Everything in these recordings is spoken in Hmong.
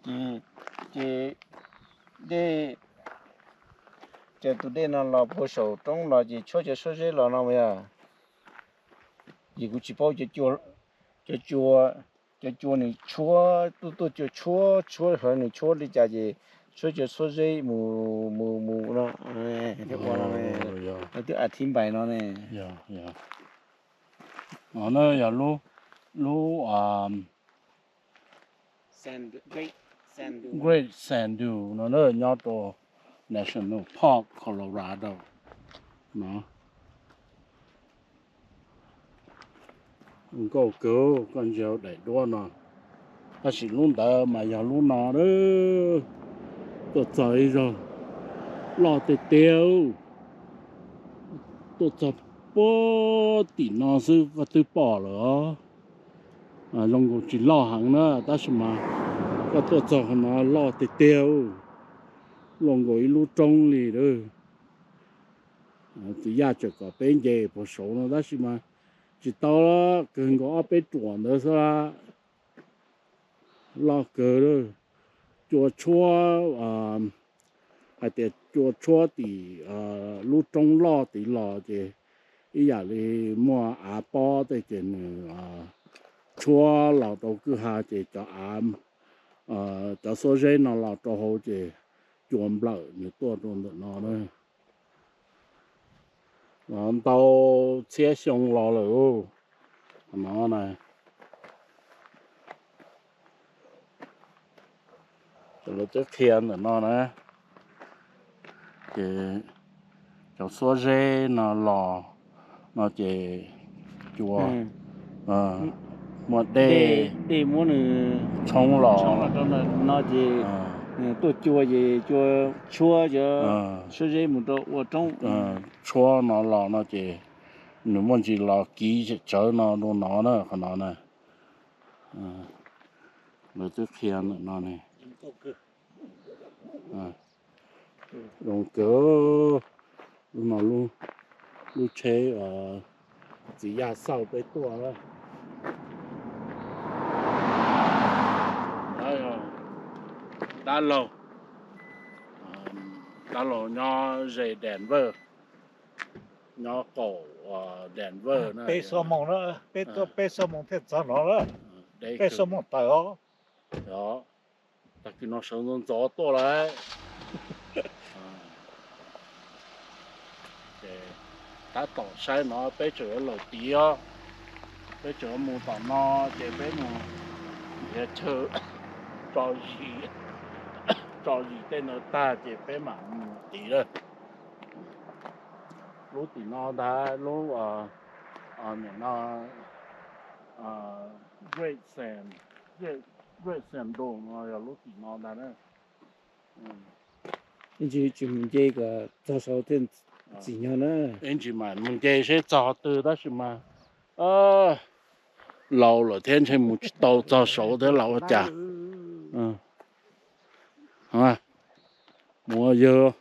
Ces dej, ces tus dej no los puag saum roob los ces tshuab cov suab zeb los no yog. Ces kuv tsis paub cov cua, cov cua nws tshuab tuaj tuaj cua tshuab tshuab hov nws tshuab li cas ces tshuab cov suab zeb mus mus mus no. Thiab ua no, twb a thib npais no ne. No yog lub, lub Great Sand Dune no na, nyob rau National Park Colorado no. Nkauj kawg, koj ntsia daim duab no. Tab sis lub ntawd mas yog lub no, tuaj txog ib zaug loj tiag tiag. Tuaj txog puag tim no xwb koj twb pom lawm os. Zoo nkaus tsis loj heev na, tab sis mas koj tuaj txog qhov no loj tiag tiag, zoo nkaus ib lub roob li lawm. Txiv Yaj tseem kom peb nce puag saud no tab sis mas tsis tau, kawg nkaus ob peb ruam ntawd xwb. Loj kawg, cua tshuab, hais tias cua tshuab tim lub roob loj tid los ces ib yam li muaj av pob tej ces nws tshuab los rau kwj ha ces cov av, cov xuab zeb no los rau hauv ces cua nplawm nws tuaj rau ntawm no na. Ntau txhiab xyoo los lawm no na. Ces lawv twb qhia ntawm no na, ces cov xuab zeb no los no ces cua, muaj dej, dej muab nws tshoob los no ces tuaj cua ces cua tshuab cov xuab zeb mus rau ua roob. Tshuab no los no ces nws muaj ntsis los kiv tsawv no rau no na, qhov no na. Lawv twb qhia ntawm no ne. Zoo kawg. Lub no lub tsheb txiv Yaj xauj peb tuaj. Dab laug, dab laug nyob ze Denver, nyob qaum Denver na. Peb xuab moos, peb tuaj peb xuab moos thiaj txog no lawm. Peb xuab moos tawm os. Tag kis no sawv ntxov ntxov tuaj lawm. Ces tab tom saib no peb tseem yuav lawm tid os. Peb tseem yuav mus tom no ces peb mus nrhiav chaw tso zis, tso zis tej no tag ces peb mam mus tid lawm. Lub tim no ntag, lub, nim no Great Sand, Great Sand Dune no yog lub tim no ntag na. Ib ntsis tsis mus nce kom txog saud thiaj txim nyog na. Ib ntsis mam mus nce seb txog twg tab sis mas laus lawm thiab ntshe mus tsis tau txog saud thiab los ua cas. Mus yawg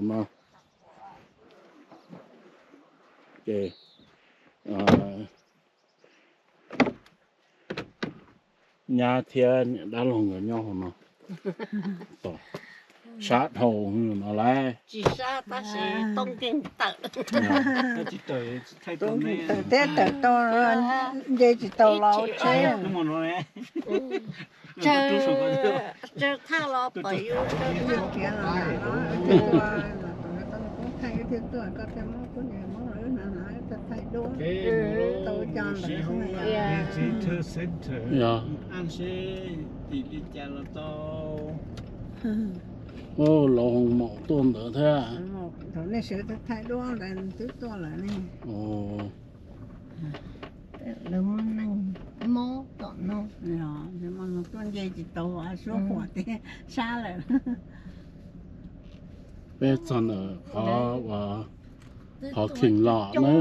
no ces nyab thiab niam dab laug nkawd nyob hauv no. Tom sab dhau no lawm. Tsis sab tab sis toob nkeeg tawm. Toob nkeeg tawm thiab tawm tau, nce tsis tau los tsheb. Tsawg thaj los pom yus. Thaij thiaj tuaj, koj thiaj muab koj niam muab lawv hnav hnav thaij duab tau cov ntawd. Laus Hoo Maum tuaj ntawd thiab. Thaum nej sawv daws thaij duab ntawd twb tuaj lawm ne. Lawv muab neeg mob tom no. Tuaj nce tsis tau, suab huam tias sab lawm. Peb txog ntawm qhov uas parking lot na.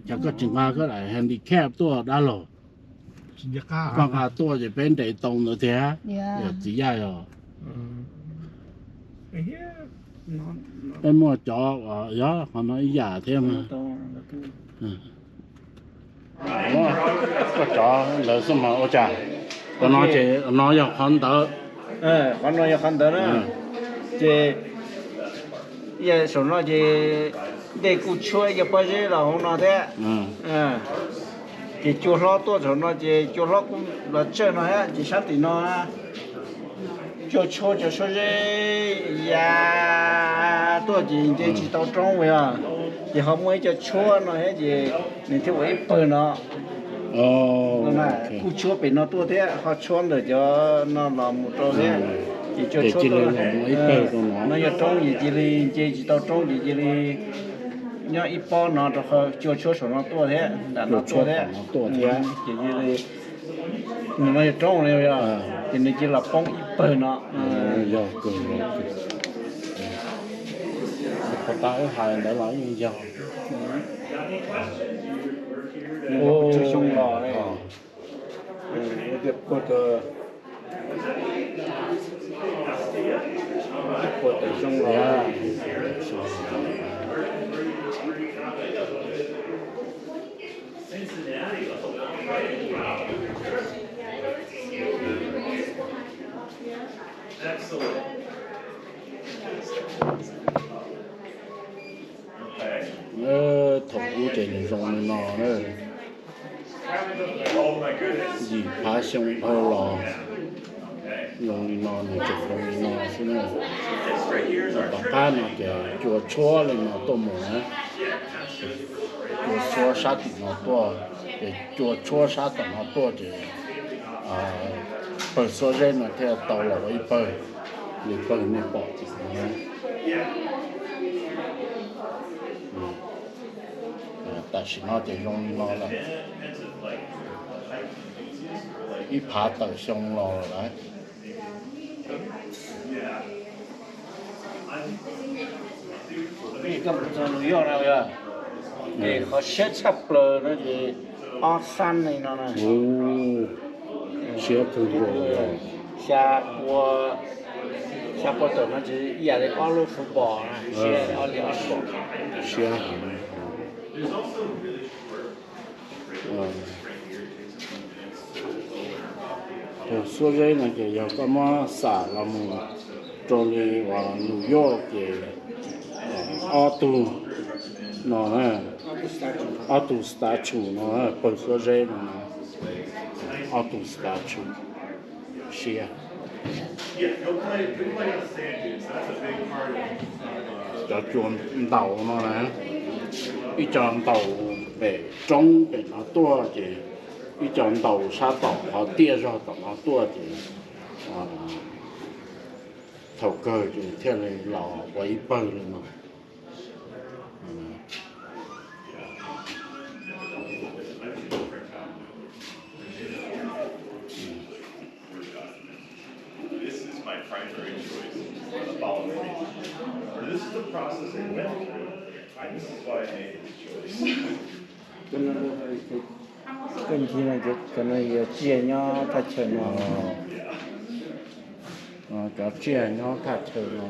Cas koj tsis nqa koj daim handicap tuaj dab laug? Koj nqa tuaj ces peb nres tau ntawd thiab. Yog txiv Yaj yog. Peb muaj cov uas yog qhov no ib yam thiab mas. Koj cov ntawd xwb mas ua cas? Qhov no ces no yog qhov ntawd. Qhov no yog qhov ntawd na. Ces saum no ces ntej kuj tshuab ib co pob zeb los hauv no thiab. Ces cua hlob tuaj saum no ces cua hlob kuj los tsawg no thiab ces sab tim no cua tshuab cov suab zeb ya tuaj ces nce tsis tau roob li os. Ces ho muaj ib co tshuab no thiab ces nws thiaj ua ib pawg no. Kuj tshuab pem no tuaj thiab ho tshuab ntawm cov no los mus rau thiab. Ces cua tshuab tuaj, no yog roob ces cia li nce tsis tau roob ces cia li nyob ib pob no rau qhov cua tshuab saum no tuaj thiab, nram no tuaj thiab. Ces cia li, nws no yog roob li yog, ces nws cia li los poob ib pawg no. Yog kawg, yog kawg. Puag ta wb hais ntawd los yeej yog. Ua xyoo los, ua tias puag ta, puag ta xyoo los. Thaum ub ces nws zoo li no na. Yim phav xyoo dhau los zoo li no, nws tseem zoo li no xwb na. Tom qab no ces cua tshuab li no tuaj mus na, cua tshuab sab tim no tuaj, ces cua tshuab sab tom no tuaj ces pawg xuab zeb no thiaj tau los ua ib pawg li pawg nej pom no. Tam sim no ces zoo li no lawm, ib phav tawm xyoo los lawm. Koj mus txog New York no, es qhov siab tshaj plaws no ces ob xab li no na. Siab kawg nkaus. Xya pua, xya pua tawm no ces ib yam li ob lub football na, siab ob li ob football. Siab heev. Tus xuab zeb no ces yog koj muab xam los mus rau li uas New York ces ob tug no, ob tug statue no, pawg xuab zeb no, ob tug statue siab. Cov cua ntaus no na, ib co ntaus pem roob pem no tuaj ces ib co ntaus sab tom qhov tiaj zog tom no tuaj ces thaum kawg ces thiaj li los ua ib pawg li no. This is my primary choice for the following reason. Or this is the process I went through, and this is why I made this choice. Koj ntsia no, cov no yog tsiaj nyob thaj chaw no. Cov tsiaj nyob thaj chaw no.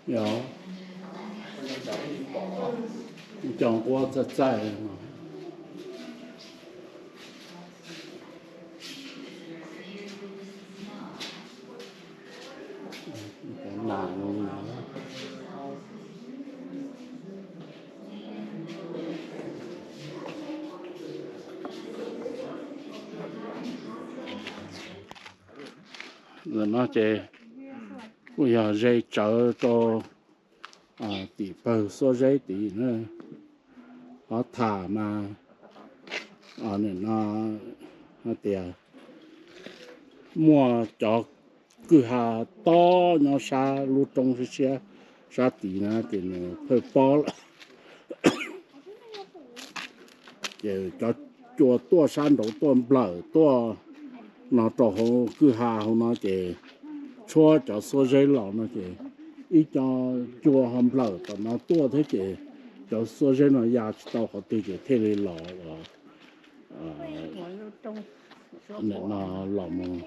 Yog, cov nquab txaij txaij no. Nas no. Ntawm no ces kuj yog ze tsawv rau tim pawg xuab zeb tid na. Qhov tham mas nim no hais tias muaj cov kwj ha tob nyob sab lub roob siab siab sab tid na ces nws phawj pob lawm. Ces cov cua tuaj sab nraud tuaj nplawm tuaj no rau hauv kwj ha hauv no ces tshuab cov xuab zeb los no ces ib co cua ho nplawm tom no tuaj thiab ces cov xuab zeb no ya tsis tau qhov twg ces thiaj li los nim no los mus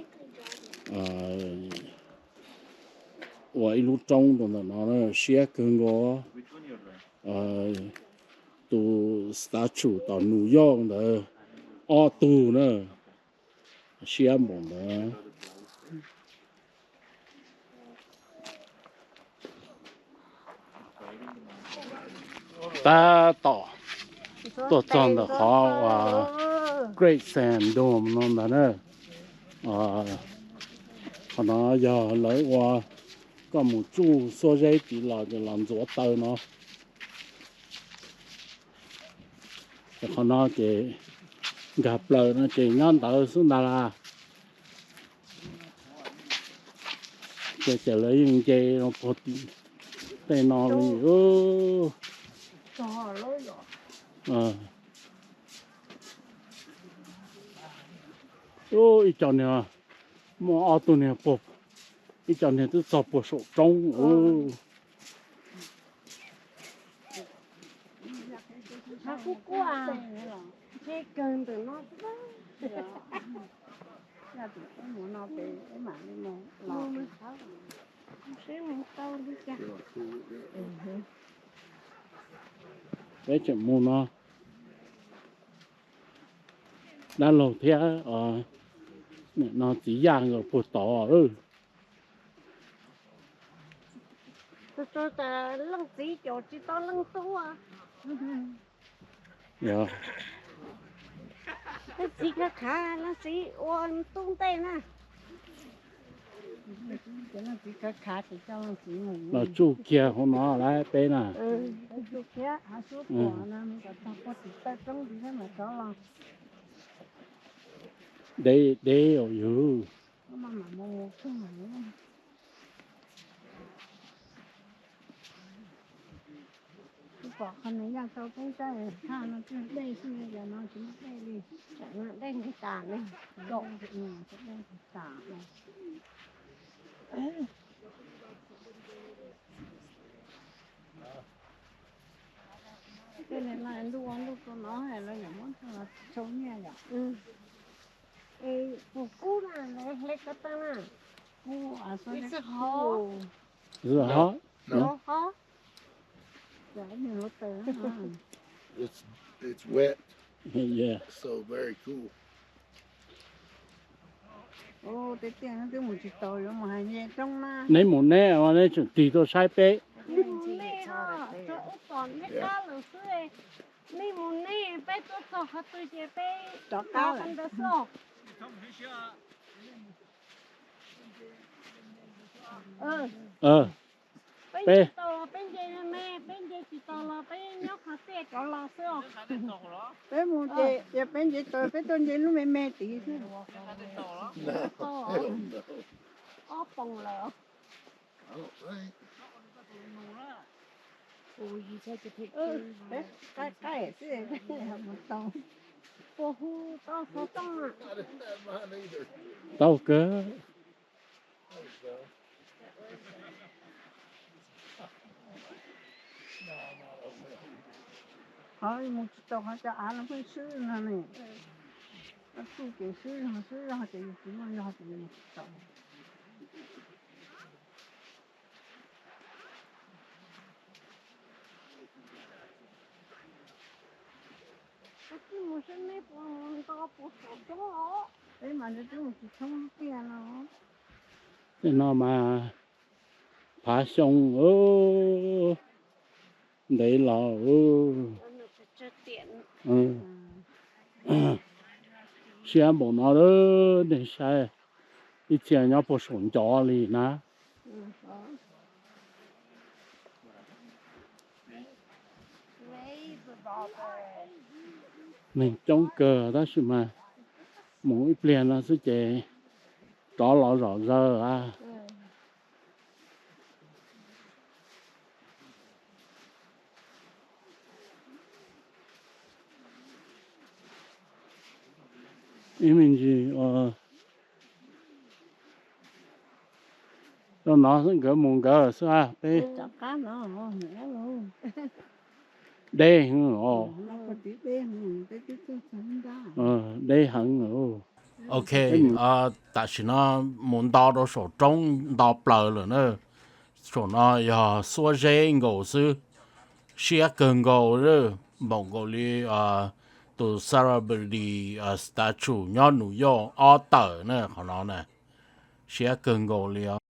ua ib lub roob rau ntawm no siab kawg nkaus. Tus statue tom New York ntawd ob tug na, siab npaum ntawd. Tab tom tuaj txog ntawm qhov uas Great Sand Dome no ntag na. Qhov no yog lawv ua koj mus tsuj xuab zeb tid los ces los ntxuav taw no. Ces qhov no ces nkag plaws no ces nyob ntawd xwb ntag las. Ces lawv yeej nce no puag tim tej no li. Ib co niag, muaj ob tug niag puag, ib co niag twb txog puag saum roob. Kuj kuj ntshe kawg ntawm no xwb. Peb tseem mus no. Dab laug thiab nim no txiv yaj nkawd puag tod. Tus tas leej txiv caum tsis tau leej tub. Leej txiv khav khav, leej txiv ua tub ntej na. Leej txiv khav khav ces coj leej txiv mus. Los tsuj kiag hauv no lawm peb na. Tsuj kiag hav xub puam no, kom tag puag tim taw roob tim thiab mam rov los. Deb deb os yus. Kuv pom qhov nws yaj tau peb tsaib thaj no twb dej xwb, yam no tsis muaj dej li. Dej nqis tas ne, dej nqis tas. Tej no ntuj ua ntuj rau no los yog muab tso nyiaj yom. Kuv kub na, hle ko taw na. Kuv a xo le ho. It's, it's wet. Yeah. So very cool. Tej tiaj no twb mus tsis tau, yuav mus hais nce roob na. Neb mus neb, neb tseem tig tuaj saib peb. Neb mus neb, ub tom neb qab lawm xwb. Neb mus neb, peb tuaj txog qhov twg ces peb rov qab ntawd xwb. Peb nce tau los peb nce me me, peb nce tsis tau los peb nyob qhov tiaj rov los xwb os. Peb mus ces peb nce tau, peb tuaj nce lub me me tid xwb. Ob poom lawm. Peb qaij qaij xwb mus tau. Puas hu tau xov tooj na? Tau kawg. Qhov mus tsis tau qhov cov av no pheej swb no ne. Txuj ces swb zog swb zog ces yus tsis muaj zog ces yus mus tsis tau. Koj tsis mus saib neb puas mus nto puas saum roob os. Peb mas nws twb mus tsis thoob tiaj no. Tej no mas phav xyoo ntev los siab npaum no lawm nej saib. ib txhia nyob puag saum ncov li na. Neeg coob kawg tab sis mas mus ib pliag no xwb ces rov los zom zaws a. Ib me ntsis rau no xwb, nkawd mus nkawd xwb a, peb deb heev os. Deb heev. Ok, tam sim no mus nto rau saum roob nto plaws lawm na. Saum no yog xuab zeb nkaus xwb, siab kawg nkaus, npaum nkaus li tus Celebrity Statue nyob New York ob tawm na, qhov no na, siab kawg nkaus li os.